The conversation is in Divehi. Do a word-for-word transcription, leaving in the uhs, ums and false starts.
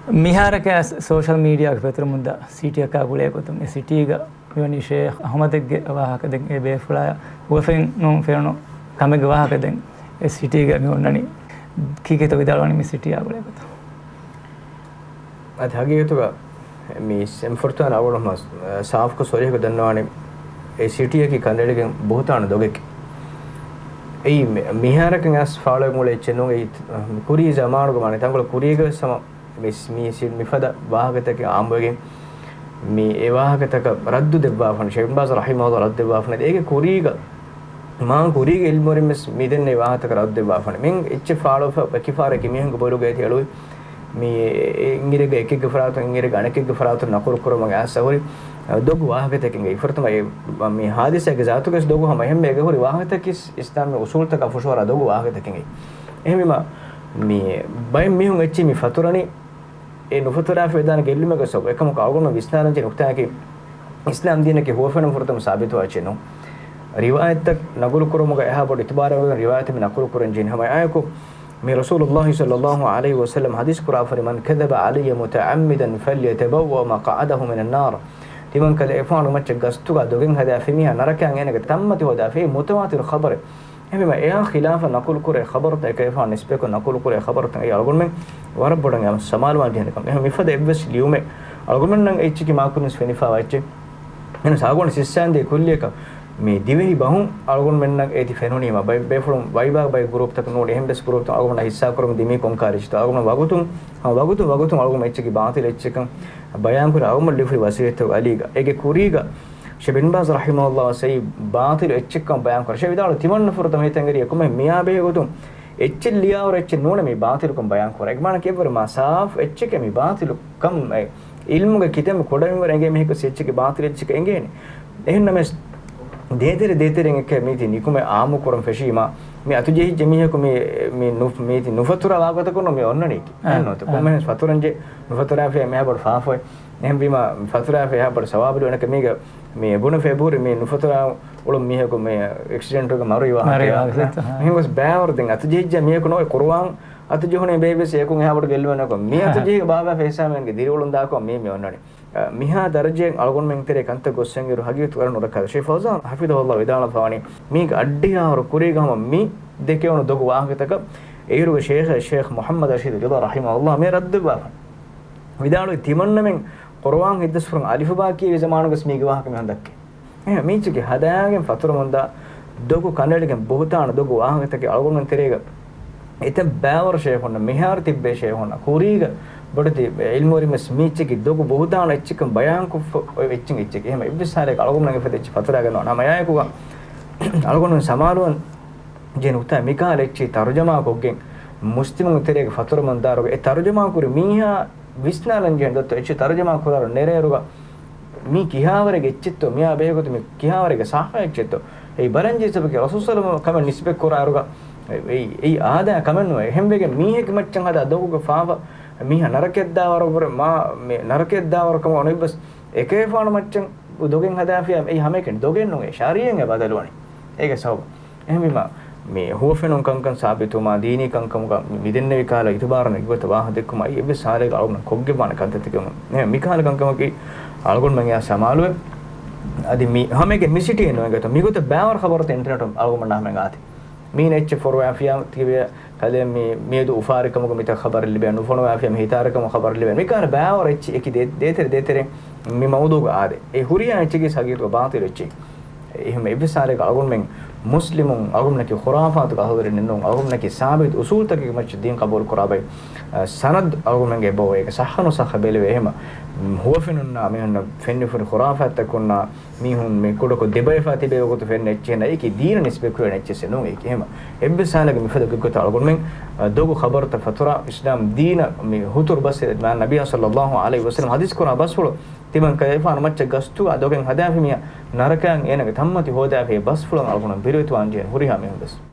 މިހާރަކަށް ސޯޝަލް މީޑިއާގެ ފެތުރުމުންދާ ސިޓީއަކާ ގުޅޭ ގޮތުން، އެ ސިޓީގަ މިވަނީ ޝޭޚް އަޙްމަދެއްގެ ވާހަކަ ދެން އެ ބޭފުޅާޔަށް ހުވަފެން ނޫން ފެނުނު ކަމެއްގެ ވާހަކަ ދެން އެ ސިޓީގަ މި އޮންނަނީ. ކީކޭތޯ ވިދާޅުވަނީ މި ސިޓީއާ ގުޅޭ ގޮތުން؟ އަދި ހަގީގަތުގަ މި އެންފުރަތާނަ އަޅުގަނޑު ސާފުކޮށް ސޮރީހަކޮށް ދަންނަވާނެ، އެ ސިޓީއަކީ ކަނޑައެޅިގެން ބުހުތާނު ދޮގެކޭ. އެއީ މި-، މިހާރަކަށް އަސް ފާޅުވެ އުޅޭ އެއްޗެއް ނޫން. އެއީ ކުރީ ޒަމާނުގަ މާނަ ތަންކޮޅެއް ކުރީގަ ވެސް ހަމަ މި ސި-، މި ސި-، މިފަދަ ވާހަކަތަކެއް އާއްމުވެގެން މި އެ ވާހަކަތަކަށް ރައްދު ދެއްވާފަން، ޝޭޚް ބިން ބާޒް ރަޙިމަހުﷲ ރައްދު ދެއްވާފަން. އޭގެ ކުރީގަ މާ ކުރީގެ އިލްމުވެރިން ވެސް މި ދެންނެވި ވާހަކަތަކަށް ރައްދު ދެއްވާފަން. މި އެއްޗެއް ފާޅުވެފަ އެކި ފަހަރަކީ މީހުންގެ ބޮލުގައި ތި އެޅުވި މި އިނގިރޭގެ އެކެއްގެ ފަރާތުން އިނގިރޭގެ އަނެކެއްގެ ފަރާތުން ނަޤުލު ކުރުމުގެ އައިސް އަހުރި ދޮގު ވާހަކަތަކެއް. އެ ފުރަތަމަ މި ހާދިސާގެ ޒާތުގެ ދޮގު ހަމަ އެހެން އޭގެ ހުރި ވާހަކަތަކީ އިސްލާމީ އުސޫލުތަކާ ފުށުއަރާ ދޮގު ވާހަކަތަކެއް. އެހެންވީމަ މި ބައެއް މީހުން އެއްޗެއް މި ފަތުރަނީ އެ ނުފަތުރާފައިވެދާނެ ގެއްލުމެއްގެ ސަބަބު. އެކަމަކު އަޅުގަނޑު ވިސްނާލަންޖެހޭ ނުކުތާއަކީ، އިސްލާމް ދީނަކީ ހުވަފެނުން ފުރަތަމަ ސާބިތުވާ އެއްޗެއް ނޫން. ރިވާޔަތްތައް ނަގުލު ކުރުމުގަ އެހާ ބޮޑު އިތުބާރެއް އޮތް ރިވާޔަތެއް މި ނަޤުލު ކުރަން ޖެހިން. ހަމަ އެއާއެކު މި ރަސޫލުﷲ ޞައްލަﷲ ޢަލައިހި ވަސައްލަމް ޙަދީޘް ކުރާފަ މަން ކަޛަބަ ޢަލައްޔަ މުތަޢައްމިދަން ފަލްޔަތަބައްވައް މަޤްޢަދަހު މިނައްނާރް. ތިމަން ކަލޭ އެފާނު މައްޗަށް ގަސްތުގަ ދޮގެއް ހަދާފި މީހާ ނަރަކައަށް އޭނަގެ ތަންމަތި ހޯދާފި. މުތަވާތިރު ޚަބަރެއް. އެހެންވީމަ އެއާ ޚިލާފަށް ނަޤުލު ކުރޭ ޚަބަރުތައް، އެކަލޭފާނު ނިސްބަތްކޮށް ނަޤުލު ކުރޭ ޚަބަރުތައް އެއީ އަޅުގަނޑުމެން ވަރަށް ބޮޑަށް ސަމާލުވާން ޖެހޭ ކަމެއް. އެހެން މިފަދަ އެއްވެސް ލިޔުމެއް އަޅުގަނޑުމެންނަށް އެއްޗަކީ މާކުރިން ފެނިފާވާ އެއްޗެއް. އެހެނަސް އަޅުގަނޑު ސިއްސަންދޭ ކުއްލިއަކަށް މި ދިވެހި ބަހުން އަޅުގަނޑުމެންނަށް އޭތި ފެނުނީމަ ބައި-، ބޭފުޅުން ވައިބާ ބައި ގްރޫޕްތަކަށް ނޫން، އެހެން ވެސް ގްރޫޕްތައް އަޅުގަނޑަށް ހިއްސާ ކުރަމުން ދިމީ ކޮންކާރި އެއްޗެއްތޯ. އަޅުގަނޑު ވަގުތުން، ހަމަ ވަގުތުން ވަގުތުން އަޅުގަނޑު އެއްޗަކީ ބާތިލް އެއްޗެއްކަން ބަޔާންކުރި އަޅުގަނޑު ލިޔުފައި ވަސިޔަތު އަލީގަ. އޭގެ ކުރީގަ ޝޭޚް ބިން ބާޒް ރަޙިމަހުﷲ ވަސް އެއީ ބާތިލު އެއްޗެއްކަން ބަޔާން ކުރަން. ޝޭޚް ވިދާޅުވި ތިމަންނަ ފުރަތަމަ ހިތަށް އެރި އެކަމެއް މިއާ ބެހޭ ގޮތުން އެއްޗެއް ލިޔާވަރު އެއްޗެއް ނޫނޭ މި ބާތިލުކަން ބަޔާން ކުރަން. އެކަމާނަކީ އެއްވަރު މާ ސާފު އެއްޗެކޭ މި ބާތިލު ކަން. އެ އިލްމުގެ ކިތަންމެ ކުޑަމިންވަރަށް އެނގޭ މީހަކު އެއްޗެކޭ ބާތިލު އެއްޗެކޭ އެނގޭނެ. އެހެންނަމަވެސް ދޭތެރެ ދޭތެރެއިން އެކޭ މީތި ނިކުމެ އާއްމު ކުރަން ފެށީމާ މި އަތުޖެހިއްޖެ މީހަކު މި، މި ނު-، މީތި ނުފަތުރާ ވާގޮތަކުން މި އޮންނަނީކީ. އެހެންނޫންތަ؟ ކޮންމެހެން ފަތުރަންޖެ ނުފަތުރާފިޔާ މިހާ ބޮޑު ފާފައެއް. އެހެންވީމަ، ފަތުރާފަ އެހާ ބޮޑު ސަވާބު ލިބޭނެކަމީގަ މި ބުނެފަ އެބަހުރި މި ނުފަތުރާ އުޅުން މީހަކު މި އެކްސިޑެންޓުގަ މަރުވި ވާހަކަ. މަރުވި ވާހަކަ. އެހެން ގޮސް ބައިވަރު ދެން އަތުޖެހިއްޖެ މީހަކު ނޯ ކުރުވާން އަތުޖެހުނީ ބޭބެސް އެކުން އެހާ ބޮޑު ގެއްލުމެއް ނޯކޮށް މި އަތުޖެހި ބާބާ ފެހިސާމެންގެ ދިރިއުޅުން ދާކޮށް މީ މި އޮންނަނީ. މިހާ ދަރަޖައެއް އަޅުގަނޑުމެން ތެރޭ ކަންތައް ގޮއްސަން އިރު ހަގީގަތު ވަރަށް ނުރައްކާ. ޝޭޚް ފައުޒާން ޙަފިޡަހުﷲ ވިދާޅުވެފަވަނީ މީގެ އައްޑިހާވަރު ކުރީގަ ހަމަ މި ދެކެވުނު ދޮގު ވާހަކަތަކަށް އޭރުގެ ޝޭޚް، ޝޭޚް މުޙައްމަދު ރަޝީދު ރިޟާ ރަޙިމަހުﷲ މި ރައްދުވާފަ. ވިދާޅުވި ތިމަންނަމެން ޤުރުއާން ހިތްދަސްފުޅުން އަލިފުބާ ކިޔެވި ޒަމާނުގަސް މީގެ ވާހަކަ މިހެން ދައްކޭ. އެހެން މީޗެކޭ ހަދާގެން ފަތުރަމުންދާ ދޮގު ކަނޑައެޅިގެން ބުހުތާނު ދޮގު ވާހަކަތަކެއް އަޅުގަނޑުމެން ތެރޭގަ އެތައް ބައިވަރު ޝޭޚުންނަށް މިހާރު ތިއްބޭ ޝޭޚުންނަށް ކުރީގަ ބޮޑެތި އިލްމުވެރިން ވެސް މީޗެކީ ދޮގު ބުހުތާނު އެއްޗެއްކަން ބަޔާންކޮށްފަ އޮތް އެއްޗެއް އެއްޗެކޭ. އެހެން އެއްވެސް ހާލެއްގަ އަޅުގަނޑުމެން އެފަދަ އެއްޗެއް ފަތުރާގަންނަވާނެ. ހަމަ އެއާއެކުގަ އަޅުގަނޑުމެން ސަމާލުވަން ޖެހޭ ނުކުތާ މިކަހަލަ އެއްޗެއް ތަރުޖަމާ ކޮށްގެން މުސްލިމުންގެ ތެރޭގަ ފަތުރަމުންދާއިރުގަ އެ ތަރުޖަމާ ކުރި މީހާ ވިސްނާލަން ޖެހޭ ދޮއްތޯ އެއްޗެއް ތަރުޖަމާ ކުރާއިރު ނެރޭއިރުގަ މީ ކިހާވަރެއްގެ އެއްޗެއްތޯ މިއާ ބެހޭގޮތުން މީ ކިހާވަރެއްގެ ޞައްޙަ އެއްޗެއްތޯ. އެއީ ބަލަންޖެހޭ ސަބަބަކީ ރަސޫލު ޞައްލަﷲ ޢަލައިހި ވަސައްލަމަށް ކަމެއް ނިސްބަތް ކުރާއިރުގަ އެއީ، އެއީ އާދައިގެ ކަމެއް ނުވޭ. އެހެންވެގެން މީހެއްގެ މައްޗަށް ހަދާ ދޮގުގެ ފާފަ މީހާ ނަރަކަޔަށްދާވަރަށްވުރެ މާ މި ނަރަކަޔަށްދާވަރު ކަމަށް އޮންނަ އެއްވެސް އެކަލޭފާނު މައްޗަށް ދޮގެއް ހަދާފިޔާ އެއީ ހަމައެކަނި ދޮގެއް ނޫން. އެ ޝަރީޢަތް އެ ބަދަލުވަނީ. އޭގެ ސަބަބު. އެހެންވީމަ، މި ހުވަފެނުން ކަންކަން ސާބިތުވުމާ، ދީނީ ކަންކަމުގަ މި ދެންނެވި ކަހަލަ އިތުބާރު ނެތް ގޮތަށް ވާހަކަ ދެއްކުމާ، އެއީ އެއްވެސް ހާލެއްގަ އަޅުގަނޑު ކޮށްގެންވާނެ ކަންތައްތަކެއް ނޫން. މި ކަހަލަ ކަންކަމަކީ އަޅުގަނޑުމެން އެއާ ސަމާލުވެ، އަދި މި ހަމައެކަނި މި ސިޓީއެއް ނޫން އެގޮތަށް މިގޮތަށް ބައިވަރު ޚަބަރުތައް އިންޓަރނެޓުން އަޅުގަނޑުމެންނަށް ހަމައަށް އާތީ. މީނަ އެއްޗެއް ފޮރުވާފިޔާ ތިބޭ ކަލޭ މި، މިއަދު އުފާރިކަމުގަ މިތައް ޚަބަރެއް ލިބޭ، ނުފޮނުވާފިޔާ މި ހިތާރިކަމުގަ ޚަބަރެއް ލިބޭ. މިކަހަލަ ބައިވަރު އެއްޗެއް އެކި ދޭ-، ދޭތެރެ ދޭތެރެ މި މައުޟޫޢުގަ އާދޭ. އެ ހުރިހާ އެއްޗެކީ ހަގީގަތުގަ ބާޠިލު އެއްޗެއް. އެހެން އެއްވެސް ހާލެއްގަ އަޅުގަނޑުމެން މުސްލިމުން، އަޅުގަނޑުމެންނަކީ ޚުރާފާތުގެ އަހުލުވެރިން ނޫން. އަޅުގަނޑުމެންނަކީ ސާބިތު އުޞޫލުތަކެއްގެ މައްޗަށް ދީން ޤަބޫލު ކުރާ ބައެއް. އަ، ސަނަދު އަޅުގަނޑުމެންގެ އެބައޮތް. އޭގެ ޞައްޙަ ނުޞައްޙަ ބެލެވޭ. އެހެން ހުވަފެނުންނާ މީހުންނަށް ފެންނިފުނި ޚުރާފާތްތަކުންނާ މީހުން މި ކުޑަކޮށް ދެބައިފާ ތިބޭ ގޮތު ފެންނަ އެއްޗެއް ނައިކީ ދީނަށް ނިސްބަތްކުރެވޭނެ އެއްޗެއް ނޫން. އެކި އެހެމަ އެއްވެސް ހާލެއްގެ މިފަދަ ގޮތްގޮތަށް އަޅުގަނޑުމެން، އަ، ދޮގު ޚަބަރުތައް ފަތުރާ އިސްލާމް ދީނަށް މި ހުތުރު ބަސް ނަބިއްޔާ ޞައްލައްލާހު ޢަލައިހި ވަސައްލަމަ ޙަދީޘް ކުރާ ބަސްފުޅު ތިމަން ކަލޭފާނު މައްޗަށް ގަސްތުވާ ދޮގެއް ހަދާފި މީހާ ނަރަކައަށް އޭނަގެ ތަންމަތި ހޯދާފި އެ ބަސްފުޅަށް އަޅުގަނޑު ބިރުވެތިވާން ޖެހޭ ހުރިހާ މީހުން ވެސް.